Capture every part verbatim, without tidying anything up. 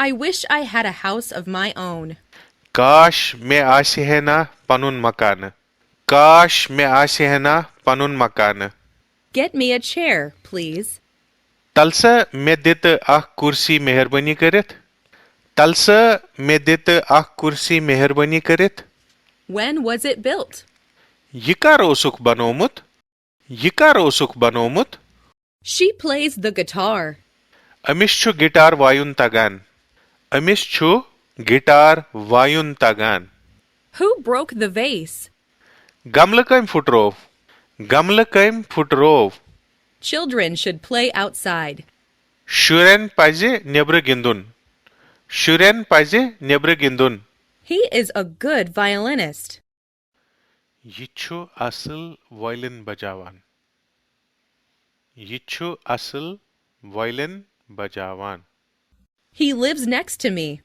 I wish I had a house of my own. کاش مےٚ آسہِ ہے نا پنُن مکانہٕ۔ کاش مےٚ آسہِ ہے نا پنُن مکانہٕ۔ Get me a chair, please. تلسا مےٚ دِ تہٕ اکھ کُرسی مہربٲنی کٔرِتھ۔ تلسا مےٚ دِ تہٕ اکھ کُرسی مہربٲنی کٔرِتھ۔ When was it built? یہِ کر اوسُکھ بنوومُت؟ یہِ کر اوسُکھ بنوومُت؟ She plays the guitar. أمِس چھُ گٹار وایُن تگان۔ أمِس چھُ گٹار وایُن تگان۔ Who broke the vase? گملہٕ کٔمۍ پھُٹروو؟ گملہٕ کٔمۍ پھُٹروو؟ Children should play outside. شُرٮ۪ن پزِ نیبرٕ گِنٛدُن۔ شُرٮ۪ن پزِ نیبرٕ گِنٛدُن۔ He is a good violinist. یہِ چھُ اصل وایلن بجاوان۔ یہِ چھُ اصل وایلن بجاوان۔ He lives next to me.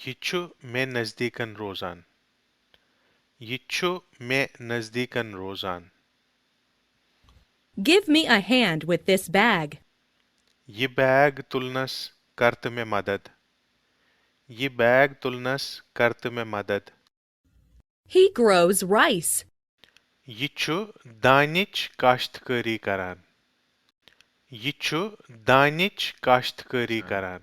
یہِ چھُ مےٚ نزدیٖکن روزان۔ یہِ چھُ مےٚ نزدیٖکن روزان۔ Give me a hand with this bag. یہِ بیگ تُلنس کر تہٕ مےٚ مدد۔ یہِ بیگ تُلنس کر تہٕ مےٚ مدد۔ He grows rice. یہِ چھُ دانِچ کاشتکٲری کران۔ یہِ چھُ دانِچ کاشتکٲری کران۔